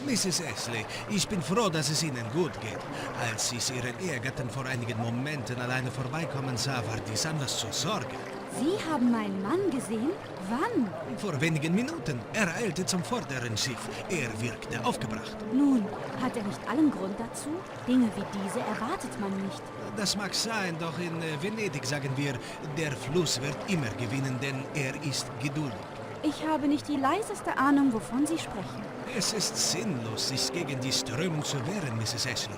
Mrs. Ashley, ich bin froh, dass es Ihnen gut geht. Als ich Ihren Ehegatten vor einigen Momenten alleine vorbeikommen sah, war dies Anlass zur Sorge. Sie haben meinen Mann gesehen? Wann? Vor wenigen Minuten. Er eilte zum vorderen Schiff. Er wirkte aufgebracht. Nun, hat er nicht allen Grund dazu? Dinge wie diese erwartet man nicht. Das mag sein, doch in Venedig sagen wir, der Fluss wird immer gewinnen, denn er ist geduldig. Ich habe nicht die leiseste Ahnung, wovon Sie sprechen. Es ist sinnlos, sich gegen die Strömung zu wehren, Mrs. Ashley.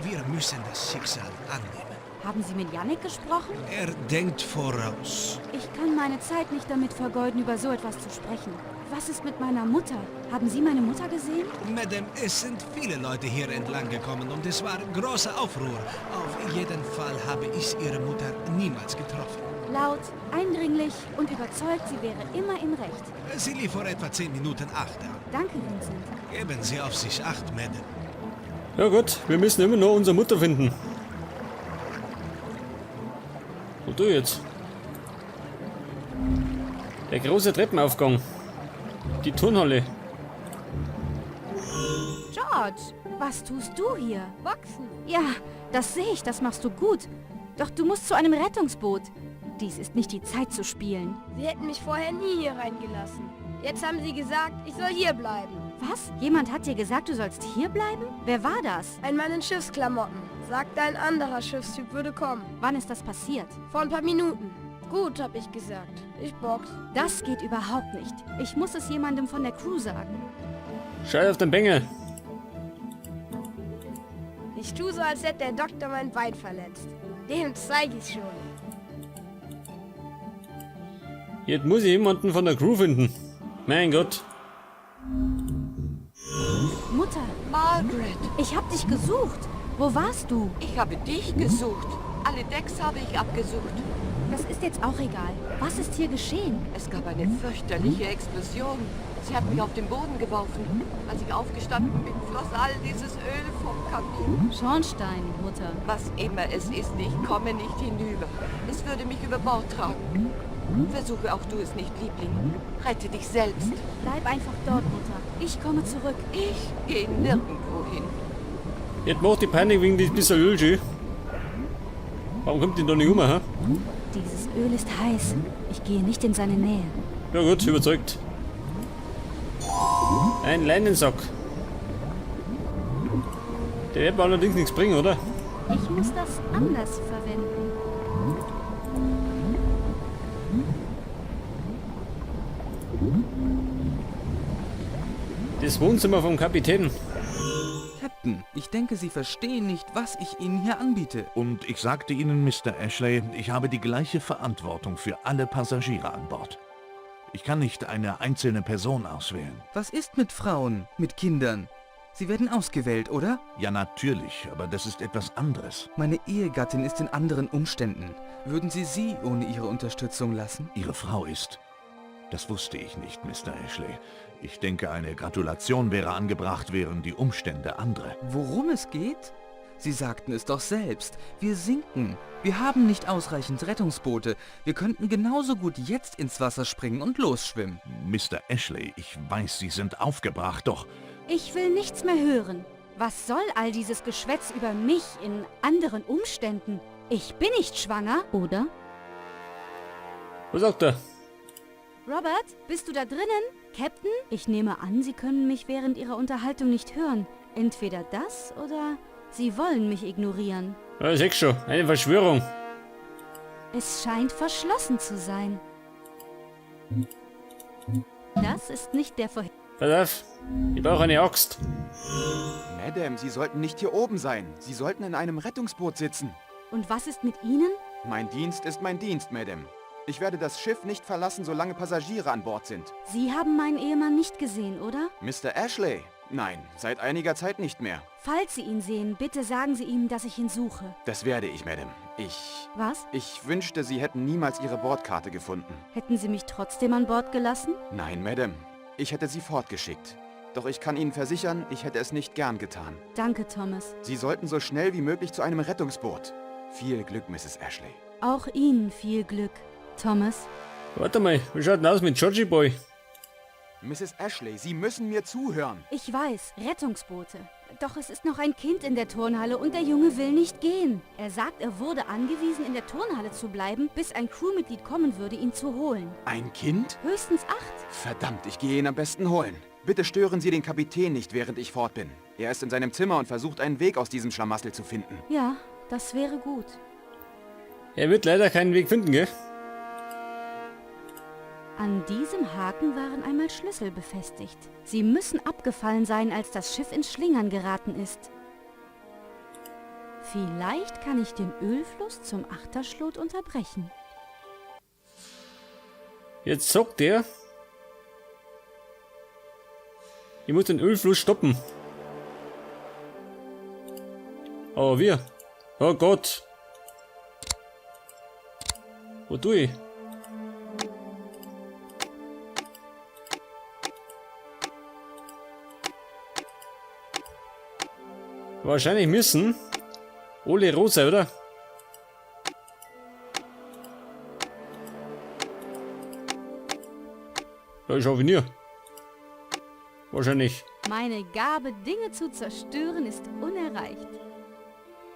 Wir müssen das Schicksal annehmen. Haben Sie mit Yannick gesprochen? Er denkt voraus. Ich kann meine Zeit nicht damit vergeuden, über so etwas zu sprechen. Was ist mit meiner Mutter? Haben Sie meine Mutter gesehen? Madame, es sind viele Leute hier entlang gekommen und es war großer Aufruhr. Auf jeden Fall habe ich Ihre Mutter niemals getroffen. Laut, eindringlich und überzeugt, sie wäre immer im Recht. Sie lief vor etwa 10 Minuten achter. Danke, Vincent. Geben Sie auf sich Acht, Madame. Ja gut, wir müssen immer nur unsere Mutter finden. Und du jetzt? Der große Treppenaufgang. Die Turnhalle. George, was tust du hier? Boxen. Ja, das sehe ich, das machst du gut. Doch du musst zu einem Rettungsboot. Dies ist nicht die Zeit zu spielen. Sie hätten mich vorher nie hier reingelassen. Jetzt haben sie gesagt, ich soll hier bleiben. Was? Jemand hat dir gesagt, du sollst hier bleiben? Wer war das? Ein Mann in Schiffsklamotten. Sagte, ein anderer Schiffstyp würde kommen. Wann ist das passiert? Vor ein paar Minuten. Gut, hab ich gesagt. Ich box. Das geht überhaupt nicht. Ich muss es jemandem von der Crew sagen. Scheiß auf den Bengel. Ich tu so, als hätte der Doktor mein Bein verletzt. Dem zeig ich's schon. Jetzt muss ich jemanden von der Crew finden. Mein Gott. Mutter. Margaret. Ich hab dich gesucht. Wo warst du? Ich habe dich gesucht. Alle Decks habe ich abgesucht. Das ist jetzt auch egal. Was ist hier geschehen? Es gab eine fürchterliche Explosion. Sie hat mich auf den Boden geworfen. Als ich aufgestanden bin, floss all dieses Öl vom Kamin. Schornstein, Mutter. Was immer es ist, ich komme nicht hinüber. Es würde mich über Bord tragen. Versuche auch du es nicht, Liebling. Rette dich selbst. Bleib einfach dort, Mutter. Ich komme zurück. Ich gehe nirgendwo hin. Jetzt macht die Panik wegen diesem bisschen Öl schön. Warum kommt die da nicht um, hä? Dieses Öl ist heiß. Ich gehe nicht in seine Nähe. Ja gut, überzeugt. Ein Leinensack. Der wird mir allerdings nichts bringen, oder? Ich muss das anders verwenden. Das Wohnzimmer vom Kapitän. Captain, ich denke, Sie verstehen nicht, was ich Ihnen hier anbiete. Und ich sagte Ihnen, Mr. Ashley, ich habe die gleiche Verantwortung für alle Passagiere an Bord. Ich kann nicht eine einzelne Person auswählen. Was ist mit Frauen, mit Kindern? Sie werden ausgewählt, oder? Ja, natürlich, aber das ist etwas anderes. Meine Ehegattin ist in anderen Umständen. Würden Sie sie ohne ihre Unterstützung lassen? Ihre Frau ist... Das wusste ich nicht, Mr. Ashley. Ich denke, eine Gratulation wäre angebracht, wären die Umstände andere. Worum es geht? Sie sagten es doch selbst. Wir sinken. Wir haben nicht ausreichend Rettungsboote. Wir könnten genauso gut jetzt ins Wasser springen und losschwimmen. Mr. Ashley, ich weiß, Sie sind aufgebracht, doch... Ich will nichts mehr hören. Was soll all dieses Geschwätz über mich in anderen Umständen? Ich bin nicht schwanger, oder? Was sagt er? Robert, bist du da drinnen? Captain? Ich nehme an, Sie können mich während Ihrer Unterhaltung nicht hören. Entweder das oder Sie wollen mich ignorieren. Ja, ich seh schon. Eine Verschwörung. Es scheint verschlossen zu sein. Das ist nicht der vorher... Pass auf, ich brauche eine Axt. Madame, Sie sollten nicht hier oben sein. Sie sollten in einem Rettungsboot sitzen. Und was ist mit Ihnen? Mein Dienst ist mein Dienst, Madame. Ich werde das Schiff nicht verlassen, solange Passagiere an Bord sind. Sie haben meinen Ehemann nicht gesehen, oder? Mr. Ashley? Nein, seit einiger Zeit nicht mehr. Falls Sie ihn sehen, bitte sagen Sie ihm, dass ich ihn suche. Das werde ich, Madame. Ich... Was? Ich wünschte, Sie hätten niemals Ihre Bordkarte gefunden. Hätten Sie mich trotzdem an Bord gelassen? Nein, Madame. Ich hätte Sie fortgeschickt. Doch ich kann Ihnen versichern, ich hätte es nicht gern getan. Danke, Thomas. Sie sollten so schnell wie möglich zu einem Rettungsboot. Viel Glück, Mrs. Ashley. Auch Ihnen viel Glück, Thomas. Warte mal, wie schaut denn aus mit Georgie Boy? Mrs. Ashley, Sie müssen mir zuhören. Ich weiß, Rettungsboote. Doch es ist noch ein Kind in der Turnhalle und der Junge will nicht gehen. Er sagt, er wurde angewiesen, in der Turnhalle zu bleiben, bis ein Crewmitglied kommen würde, ihn zu holen. Ein Kind? Höchstens 8. Verdammt, ich gehe ihn am besten holen. Bitte stören Sie den Kapitän nicht, während ich fort bin. Er ist in seinem Zimmer und versucht, einen Weg aus diesem Schlamassel zu finden. Ja, das wäre gut. Er wird leider keinen Weg finden, gell? An diesem Haken waren einmal Schlüssel befestigt. Sie müssen abgefallen sein, als das Schiff ins Schlingern geraten ist. Vielleicht kann ich den Ölfluss zum Achterschlot unterbrechen. Jetzt zockt der. Ich muss den Ölfluss stoppen. Oh, wir. Oh Gott. Wo tue ich? Wahrscheinlich müssen Ole Rosa, oder? Ja, ich hoffe nie. Wahrscheinlich. Meine Gabe, Dinge zu zerstören, ist unerreicht.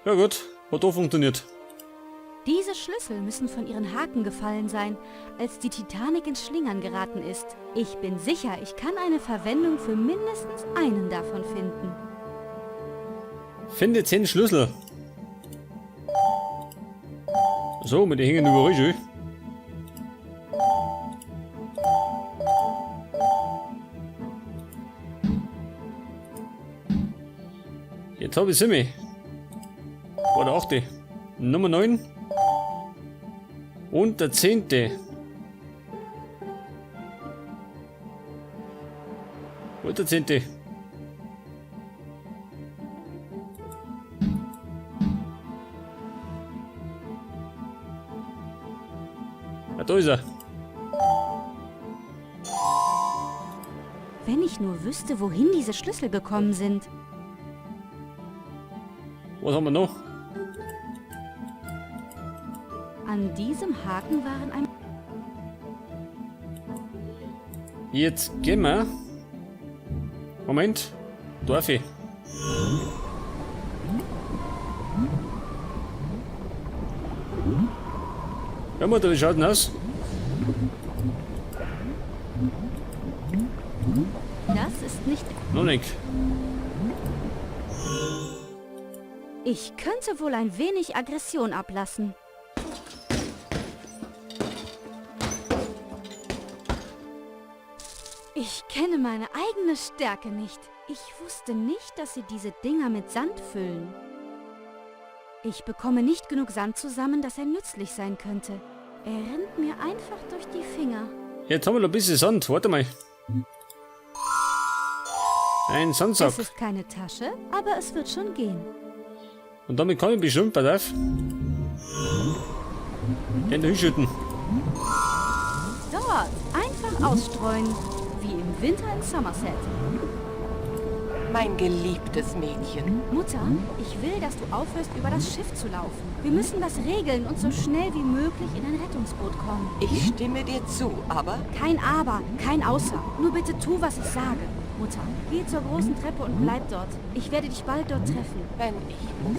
Ja gut, hat doch funktioniert. Diese Schlüssel müssen von ihren Haken gefallen sein, als die Titanic ins Schlingern geraten ist. Ich bin sicher, ich kann eine Verwendung für mindestens einen davon finden. Finde 10 Schlüssel. So, mit den hängen überall schön. Jetzt hab ich sie mir. War der 8. Nummer 9. Und der 10. Wo ist der 10.? Ja, da ist er. Wenn ich nur wüsste, wohin diese Schlüssel gekommen sind. Was haben wir noch? An diesem Haken waren ein... Jetzt gehen wir. Moment. Darf ich? Ja, Mutter, wie schaut denn aus? Das ist nicht... Noch nicht. Ich könnte wohl ein wenig Aggression ablassen. Ich kenne meine eigene Stärke nicht. Ich wusste nicht, dass sie diese Dinger mit Sand füllen. Ich bekomme nicht genug Sand zusammen, dass er nützlich sein könnte. Er rinnt mir einfach durch die Finger. Jetzt haben wir noch ein bisschen Sand. Warte mal. Ein Sandsack. Es ist keine Tasche, aber es wird schon gehen. Und damit kann ich bestimmt, pass auf. Den da hinschütten. Dort. Einfach ausstreuen. Wie im Winter in Somerset. Mein geliebtes Mädchen. Mutter, ich will, dass du aufhörst, über das Schiff zu laufen. Wir müssen das regeln und so schnell wie möglich in ein Rettungsboot kommen. Ich stimme dir zu, aber... Kein Aber, kein Außer. Nur bitte tu, was ich sage. Mutter, geh zur großen Treppe und bleib dort. Ich werde dich bald dort treffen. Wenn ich muss.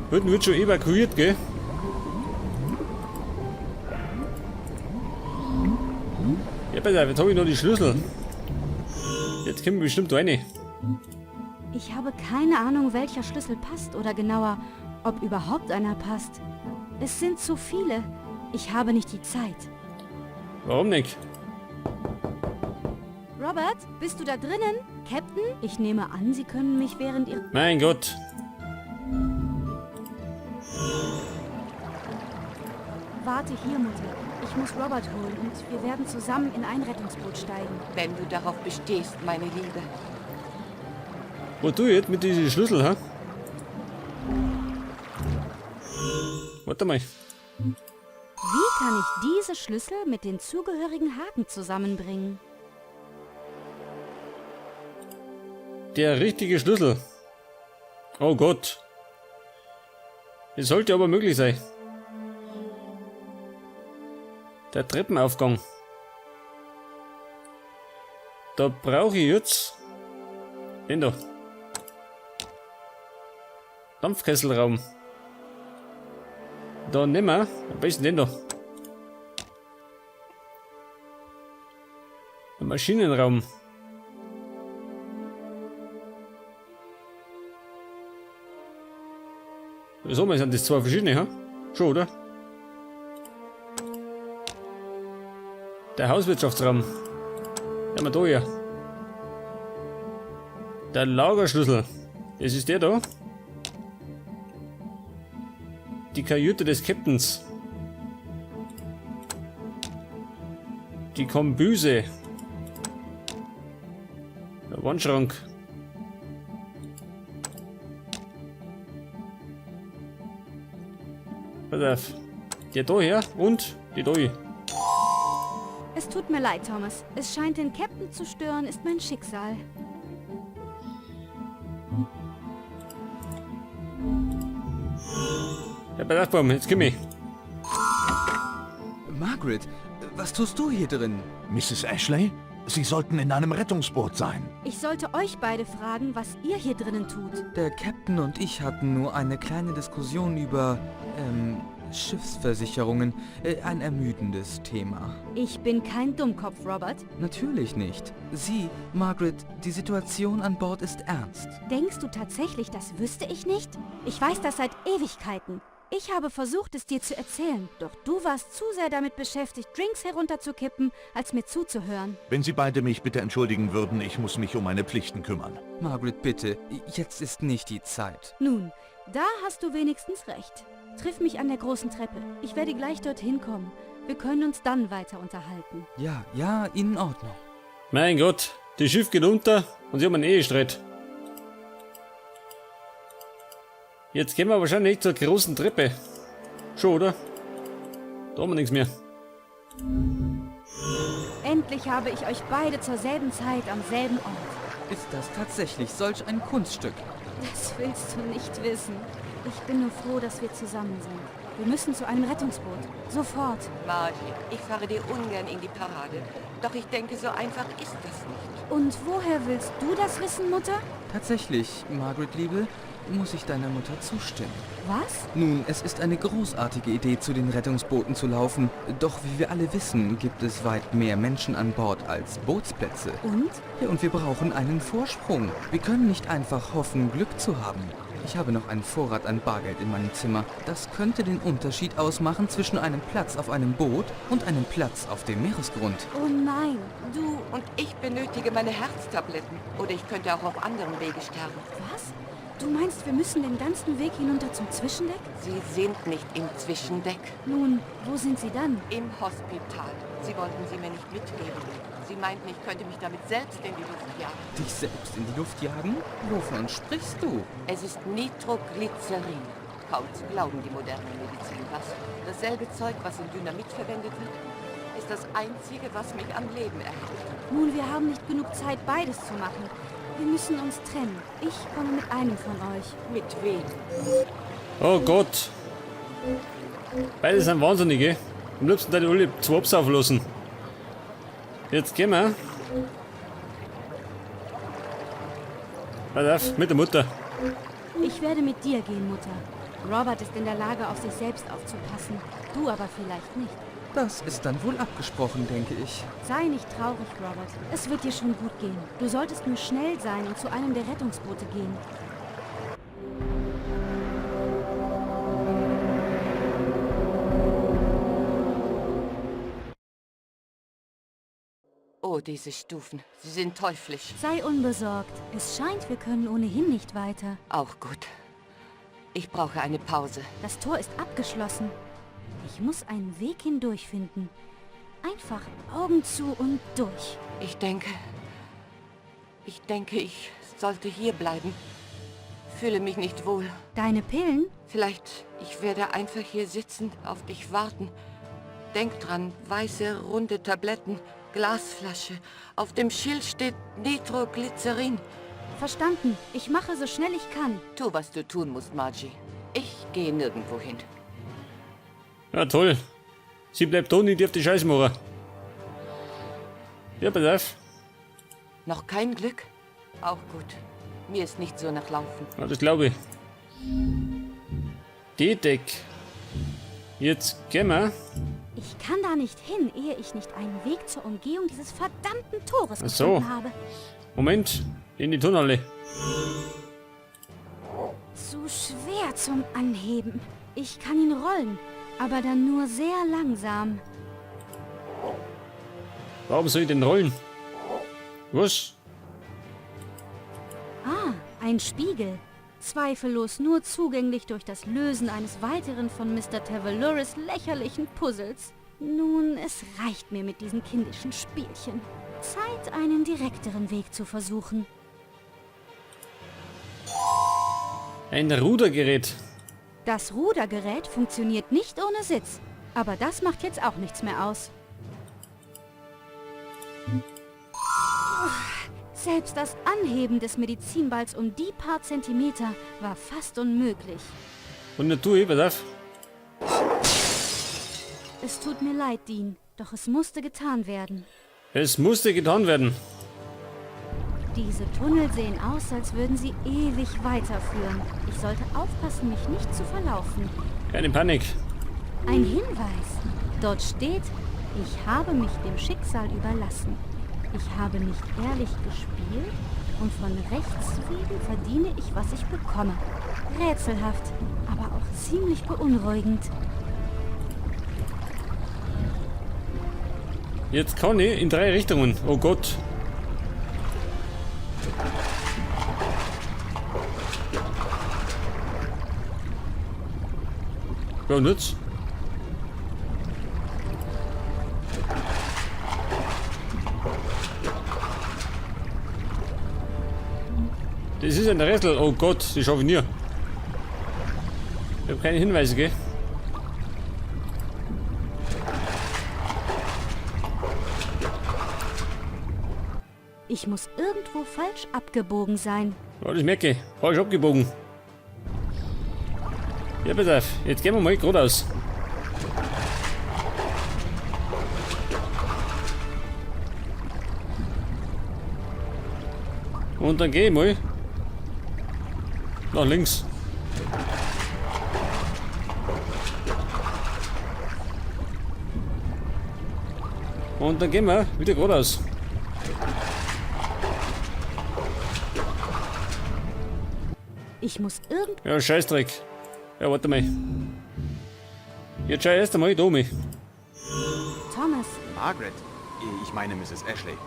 Hütten wird schon evakuiert, gell? Ja, pass auf, jetzt hab ich noch die Schlüssel. Jetzt kommen wir bestimmt rein. Ich habe keine Ahnung, welcher Schlüssel passt oder genauer, ob überhaupt einer passt. Es sind zu viele. Ich habe nicht die Zeit. Warum nicht? Robert, bist du da drinnen? Captain? Ich nehme an, Sie können mich während Ihrer... Mein Gott. Warte hier, Mutter. Ich muss Robert holen und wir werden zusammen in ein Rettungsboot steigen. Wenn du darauf bestehst, meine Liebe. Wo du jetzt mit diesem Schlüssel, hä? Warte mal. Wie kann ich diese Schlüssel mit den zugehörigen Haken zusammenbringen? Der richtige Schlüssel. Oh Gott. Es sollte aber möglich sein. Der Treppenaufgang. Da brauche ich jetzt den da. Dampfkesselraum. Da nehmen wir am besten den da. Der Maschinenraum. So, sind das zwei verschiedene, ha? Schon, oder? Der Hauswirtschaftsraum. Ja, mal da hier. Der Lagerschlüssel. Das ist der da. Die Kajüte des Captains. Die Kombüse. Der Wandschrank. Pass auf. Der da her und die da hier. Es tut mir leid, Thomas. Es scheint, den Captain zu stören, ist mein Schicksal. Ja, pass auf, Baum, jetzt komm ich. Margaret, was tust du hier drin? Mrs. Ashley, Sie sollten in einem Rettungsboot sein. Ich sollte euch beide fragen, was ihr hier drinnen tut. Der Captain und ich hatten nur eine kleine Diskussion über, Schiffsversicherungen. Ein ermüdendes Thema. Ich bin kein Dummkopf, Robert. Natürlich nicht. Sie, Margaret, die Situation an Bord ist ernst. Denkst du tatsächlich, das wüsste ich nicht? Ich weiß das seit Ewigkeiten. Ich habe versucht, es dir zu erzählen, doch du warst zu sehr damit beschäftigt, Drinks herunterzukippen, als mir zuzuhören. Wenn Sie beide mich bitte entschuldigen würden, ich muss mich um meine Pflichten kümmern. Margaret, bitte, jetzt ist nicht die Zeit. Nun, da hast du wenigstens recht. Triff mich an der großen Treppe. Ich werde gleich dorthin kommen. Wir können uns dann weiter unterhalten. Ja, ja, in Ordnung. Mein Gott, das Schiff geht unter und sie haben einen Ehestreit. Jetzt gehen wir wahrscheinlich zur großen Treppe. Schon, oder? Da haben wir nichts mehr. Endlich habe ich euch beide zur selben Zeit am selben Ort. Ist das tatsächlich solch ein Kunststück? Das willst du nicht wissen. Ich bin nur froh, dass wir zusammen sind. Wir müssen zu einem Rettungsboot. Sofort. Margie, ich fahre dir ungern in die Parade. Doch ich denke, so einfach ist das nicht. Und woher willst du das wissen, Mutter? Tatsächlich, Margaret, Liebe, muss ich deiner Mutter zustimmen. Was? Nun, es ist eine großartige Idee, zu den Rettungsbooten zu laufen. Doch wie wir alle wissen, gibt es weit mehr Menschen an Bord als Bootsplätze. Und? Ja, und wir brauchen einen Vorsprung. Wir können nicht einfach hoffen, Glück zu haben. Ich habe noch einen Vorrat an Bargeld in meinem Zimmer. Das könnte den Unterschied ausmachen zwischen einem Platz auf einem Boot und einem Platz auf dem Meeresgrund. Oh nein, du... Und ich benötige meine Herztabletten. Oder ich könnte auch auf anderem Wege sterben. Was? Du meinst, wir müssen den ganzen Weg hinunter zum Zwischendeck? Sie sind nicht im Zwischendeck. Nun, wo sind sie dann? Im Hospital. Sie wollten sie mir nicht mitgeben. Sie meinten, ich könnte mich damit selbst in die Luft jagen. Dich selbst in die Luft jagen? Wovon sprichst du? Es ist Nitroglycerin. Kaum zu glauben, die moderne Medizin, was? Dasselbe Zeug, was in Dynamit verwendet wird, ist das Einzige, was mich am Leben erhält. Nun, wir haben nicht genug Zeit, beides zu machen. Wir müssen uns trennen. Ich komme mit einem von euch. Mit wem? Oh Gott. Beide sind Wahnsinnige. Am liebsten da die alle zwei absaufen lassen. Jetzt gehen wir. Pass auf, mit der Mutter. Ich werde mit dir gehen, Mutter. Robert ist in der Lage, auf sich selbst aufzupassen. Du aber vielleicht nicht. Das ist dann wohl abgesprochen, denke ich. Sei nicht traurig, Robert. Es wird dir schon gut gehen. Du solltest nur schnell sein und zu einem der Rettungsboote gehen. Oh, diese Stufen. Sie sind teuflisch. Sei unbesorgt. Es scheint, wir können ohnehin nicht weiter. Auch gut. Ich brauche eine Pause. Das Tor ist abgeschlossen. Ich muss einen Weg hindurch finden. Einfach Augen zu und durch. Ich denke, ich sollte hier bleiben. Fühle mich nicht wohl. Deine Pillen? Vielleicht, ich werde einfach hier sitzen, auf dich warten. Denk dran, weiße, runde Tabletten, Glasflasche. Auf dem Schild steht Nitroglycerin. Verstanden. Ich mache so schnell ich kann. Tu, was du tun musst, Margie. Ich gehe nirgendwo hin. Ja, toll. Sie bleibt da und ich darf die Scheiße machen. Ja, pass auf. Noch kein Glück? Auch gut. Mir ist nicht so nach Laufen. Ja, das glaube ich. D-Deck. Jetzt gehen wir. Ich kann da nicht hin, ehe ich nicht einen Weg zur Umgehung dieses verdammten Tores Ach so. gefunden habe. Moment. In die Turnhalle. Zu schwer zum Anheben. Ich kann ihn rollen, aber dann nur sehr langsam. Warum soll ich denn rollen? Was? Ah, ein Spiegel. Zweifellos nur zugänglich durch das Lösen eines weiteren von Mr. Tavaluris lächerlichen Puzzles. Nun, es reicht mir mit diesen kindischen Spielchen. Zeit, einen direkteren Weg zu versuchen. Ein Rudergerät. Das Rudergerät funktioniert nicht ohne Sitz. Aber das macht jetzt auch nichts mehr aus. Selbst das Anheben des Medizinballs um die paar Zentimeter war fast unmöglich. Und natürlich, pass auf. Es tut mir leid, Dean, doch es musste getan werden. Es musste getan werden. Diese Tunnel sehen aus, als würden sie ewig weiterführen. Ich sollte aufpassen, mich nicht zu verlaufen. Keine Panik. Ein Hinweis. Dort steht, ich habe mich dem Schicksal überlassen. Ich habe nicht ehrlich gespielt und von Rechts wegen verdiene ich, was ich bekomme. Rätselhaft, aber auch ziemlich beunruhigend. Jetzt kann ich in 3 Richtungen. Oh Gott. Ja, und jetzt? Das ist ein Rätsel. Oh Gott, das schaffe ich nie. Ich hab keine Hinweise, gell? Ich muss irgendwo falsch abgebogen sein. Ja, das merke ich. Falsch abgebogen. Ja, pass auf. Jetzt gehen wir mal geradeaus. Und dann geh ich mal nach links. Und dann gehen wir wieder geradeaus. Ich muss irgend... Ja, Scheißdreck. Ja, warte mal. Jetzt schau ich erst einmal da mich. Thomas. Margaret, ich meine Mrs. Ashley.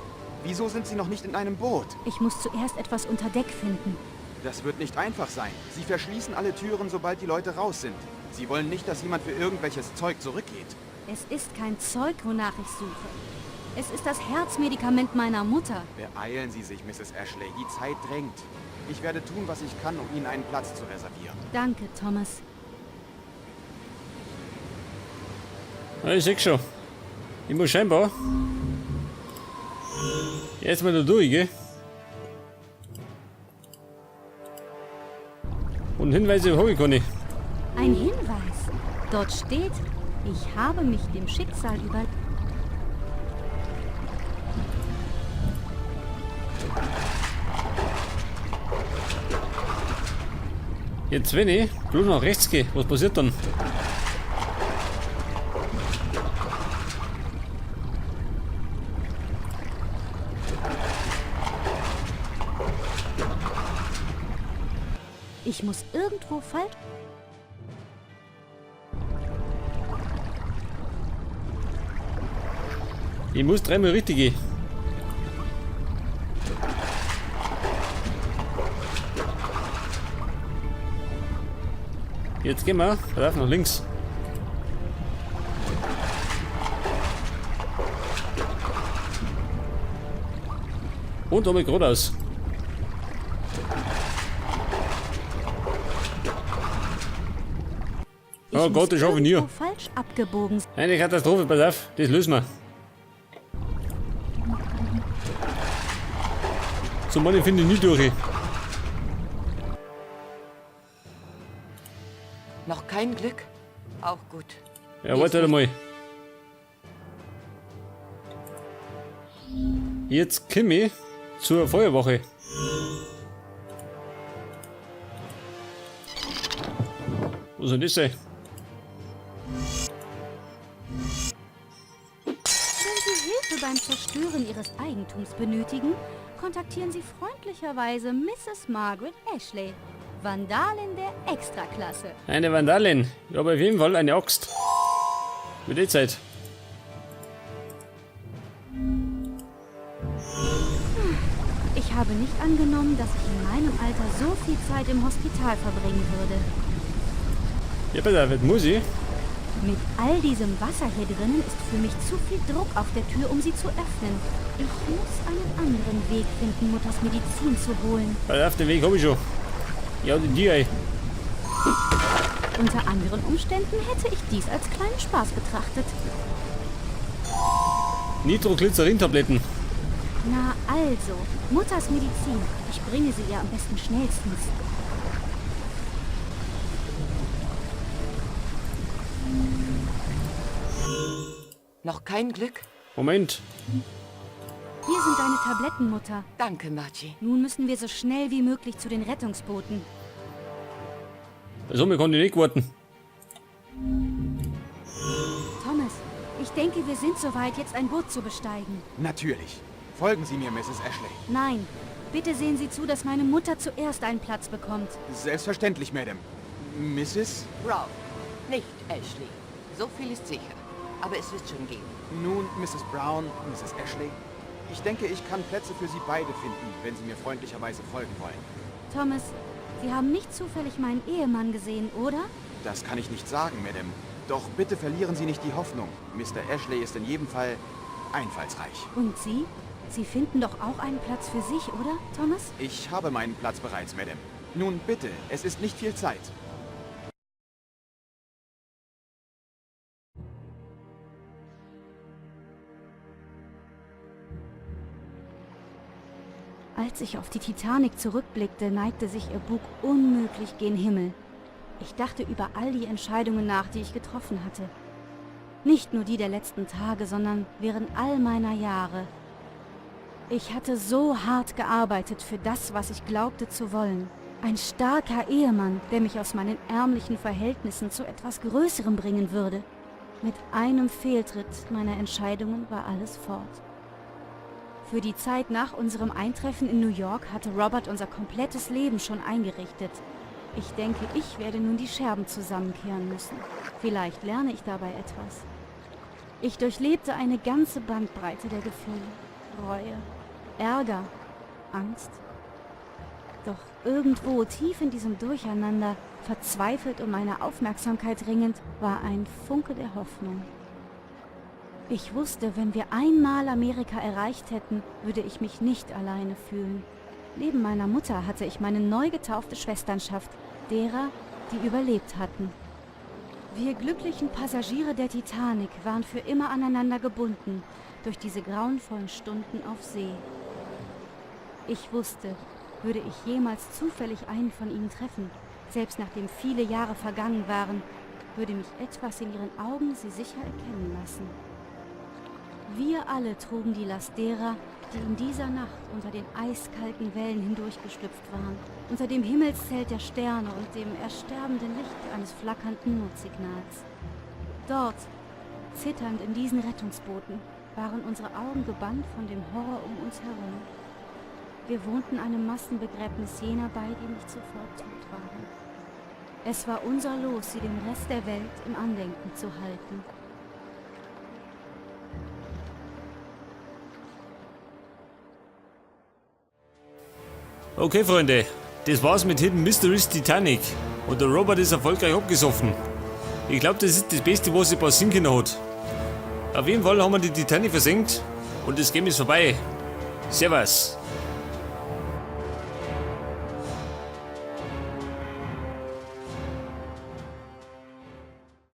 Wieso sind Sie noch nicht in einem Boot? Ich muss zuerst etwas unter Deck finden. Das wird nicht einfach sein. Sie verschließen alle Türen, sobald die Leute raus sind. Sie wollen nicht, dass jemand für irgendwelches Zeug zurückgeht. Es ist kein Zeug, wonach ich suche. Es ist das Herzmedikament meiner Mutter. Beeilen Sie sich, Mrs. Ashley. Die Zeit drängt. Ich werde tun, was ich kann, um Ihnen einen Platz zu reservieren. Danke, Thomas. Ja, ich seh schon. Ich muss scheinbar erstmal da durch, gell? Und Hinweise habe ich keine. Ein Hinweis. Dort steht, ich habe mich dem Schicksal über... Jetzt, wenn ich bloß nach rechts gehe, was passiert dann? Ich muss irgendwo falsch... Ich muss dreimal richtig gehen. Jetzt gehen wir rauf nach links. Und einmal geradeaus. Ich Oh Gott, muss das schaffe ich nie. irgendwo falsch abgebogen. Eine Katastrophe, pass auf, das lösen wir. So manche finde ich nie durch. Noch kein Glück? Auch gut. Ja, warte mal. Jetzt komme ich zur Feuerwache. Wo soll das sein? Wenn Sie Hilfe beim Zerstören Ihres Eigentums benötigen, kontaktieren Sie freundlicherweise Mrs. Margaret Ashley, Vandalin der Extraklasse. Eine Vandalin. Ich habe auf jeden Fall eine Axt. Mit der Zeit. Ich habe nicht angenommen, dass ich in meinem Alter so viel Zeit im Hospital verbringen würde. Ja, pass auf, jetzt muss ich. Mit all diesem Wasser hier drinnen ist für mich zu viel Druck auf der Tür, um sie zu öffnen. Ich muss einen anderen Weg finden, Mutters Medizin zu holen. Pass auf, den Weg habe ich schon. Ja, die Tür ein. Unter anderen Umständen hätte ich dies als kleinen Spaß betrachtet. Nitroglycerin-Tabletten. Na also, Mutters Medizin. Ich bringe sie ihr am besten schnellstens. Noch kein Glück? Moment. Hier sind deine Tabletten, Mutter. Danke, Margie. Nun müssen wir so schnell wie möglich zu den Rettungsbooten. So, wir konnten nicht warten. Thomas, ich denke, wir sind soweit, jetzt ein Boot zu besteigen. Natürlich. Folgen Sie mir, Mrs. Ashley. Nein, bitte sehen Sie zu, dass meine Mutter zuerst einen Platz bekommt. Selbstverständlich, Madame. Mrs.? Brown, nicht Ashley. So viel ist sicher. Aber es wird schon gehen. Nun, Mrs. Brown, Mrs. Ashley. Ich denke, ich kann Plätze für Sie beide finden, wenn Sie mir freundlicherweise folgen wollen. Thomas, Sie haben nicht zufällig meinen Ehemann gesehen, oder? Das kann ich nicht sagen, Madame. Doch bitte verlieren Sie nicht die Hoffnung. Mr. Ashley ist in jedem Fall einfallsreich. Und Sie? Sie finden doch auch einen Platz für sich, oder, Thomas? Ich habe meinen Platz bereits, Madame. Nun bitte, es ist nicht viel Zeit. Als ich auf die Titanic zurückblickte, neigte sich ihr Bug unmöglich gen Himmel. Ich dachte über all die Entscheidungen nach, die ich getroffen hatte. Nicht nur die der letzten Tage, sondern während all meiner Jahre. Ich hatte so hart gearbeitet für das, was ich glaubte zu wollen. Ein starker Ehemann, der mich aus meinen ärmlichen Verhältnissen zu etwas Größerem bringen würde. Mit einem Fehltritt meiner Entscheidungen war alles fort. Für die Zeit nach unserem Eintreffen in New York hatte Robert unser komplettes Leben schon eingerichtet. Ich denke, ich werde nun die Scherben zusammenkehren müssen. Vielleicht lerne ich dabei etwas. Ich durchlebte eine ganze Bandbreite der Gefühle. Reue, Ärger, Angst. Doch irgendwo tief in diesem Durcheinander, verzweifelt um meine Aufmerksamkeit ringend, war ein Funke der Hoffnung. Ich wusste, wenn wir einmal Amerika erreicht hätten, würde ich mich nicht alleine fühlen. Neben meiner Mutter hatte ich meine neu getaufte Schwesternschaft, derer, die überlebt hatten. Wir glücklichen Passagiere der Titanic waren für immer aneinander gebunden durch diese grauenvollen Stunden auf See. Ich wusste, würde ich jemals zufällig einen von ihnen treffen, selbst nachdem viele Jahre vergangen waren, würde mich etwas in ihren Augen sie sicher erkennen lassen. Wir alle trugen die Last derer, die in dieser Nacht unter den eiskalten Wellen hindurchgeschlüpft waren, unter dem Himmelszelt der Sterne und dem ersterbenden Licht eines flackernden Notsignals. Dort, zitternd in diesen Rettungsbooten, waren unsere Augen gebannt von dem Horror um uns herum. Wir wohnten einem Massenbegräbnis jener bei, die nicht sofort tot waren. Es war unser Los, sie dem Rest der Welt im Andenken zu halten. Okay, Freunde, das war's mit Hidden Mysteries Titanic. Und der Robert ist erfolgreich abgesoffen. Ich glaube, das ist das Beste, was ihm passieren können hat. Auf jeden Fall haben wir die Titanic versenkt und das Game ist vorbei. Servus.